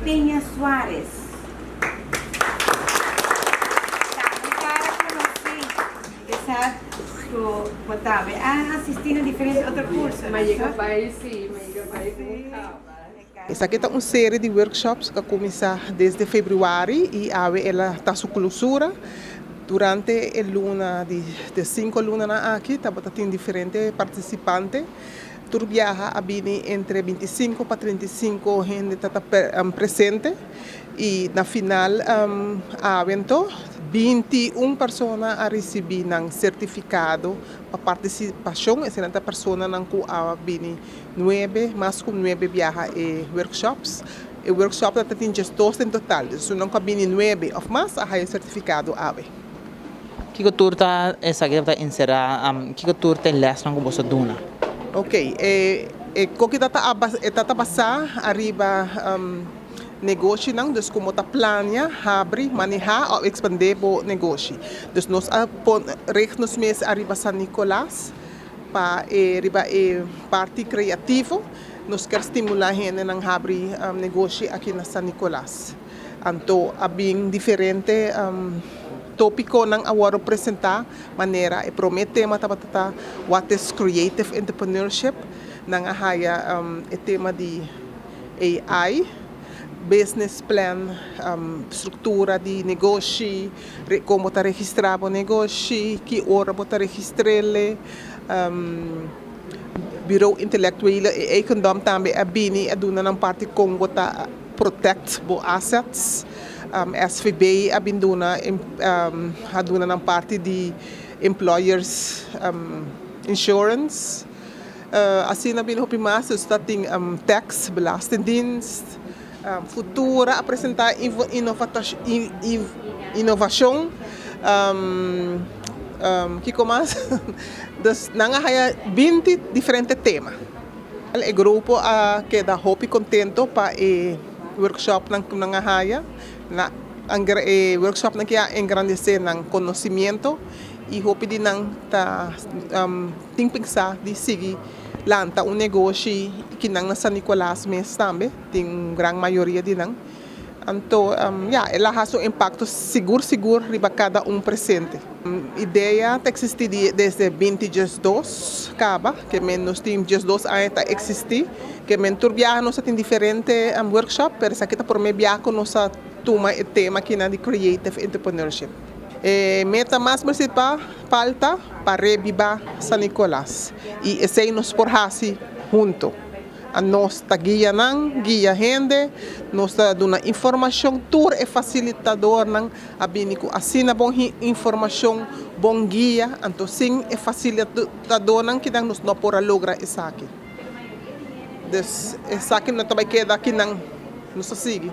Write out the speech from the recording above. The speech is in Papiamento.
Peña Suarez. Tambe cara conoci, esat cu bo tambe a asisti na diferente otro curso. Ma yega bay si, ma yega bay cu caba. Esaki ta un serie di workshops cu a cuminsa desde februari y awe el a ta su closura. Durante e luna di de cinco lunanan aki tabata tin diferente participante. Tur biaha a bini entre 25 pa 35 hende ta ta presente y na final awe anto 21 persona a ricibi nan certificado pa participacion. Esnan ta personanan cu a bini nuebe, mas ku nuebe biaha e workshops. E workshop ta tin 12 en total, dus esunnan ku a bini nuebe òf mas a haya sertifikado awe. Kiko tur ta esaki ta enserá? Kiko tur ta e lèsnan ku boso duna? Ok, e e koki ta ta e ta ta basá ariba negoshinan, dus komo ta plania, habri, manehá òf ekspandé bo negoshi. Dus nos a pon richt nos mes ariba San Nicolas. Pa e riba e parti creativo nos kier stimula hendenan habri negoshi aki na San Nicolas. Anto a bin diferente topiconan a wordo presenta manera e prome tema tabata ta what is creative entrepreneurship, nan a haya e tema di AI, business plan, structura di negoshi, Kon bo ta registrá bo negoshi, ki ora bo ta registr'el. Bureau Intellectuele Eigendom tambe a bini a duna nan parti kon bo ta protect bo assets. SVB a bin duna a duna nan parti di employers insurance. Asina bini hopi mas, dus ta tin tax, belastingdienst. Futura a presenta inovacion, kico mas? Dus nan a haya 20 diferente tema. E grupo a keda hopi contento pa e workshopnan cu nan a haya. E workshopnan ki a engrandece nan conocimiento y hopi di nan ta tin pensa di sigui lanta un negoshi ki nan na San Nicolas mes tambe, tin un gran mayoria di nan. Anto, ya, el a hasi un impacto sigur sigur riba cada un presente. Idea ta existi di desde 2012 caba, ke men nos tin 12 aña ta existi, ke men tur biaha nos a tin diferente workshop, pero esaki ta prome biaha cu nos a tuma e tema akinan di creative entrepreneurship. E meta mas principal ta pa rebiba San Nicolas y esey nos por haci hunto. Nos ta guia nan, guia hende, nos ta duna informacion, tur e facilitadornan a bini cu asina bon informacion, bon guia, anto sin e facilitadornan kinan nos no por a logra esaki. Dus esaki no ta bay keda akinan, nos ta sigui.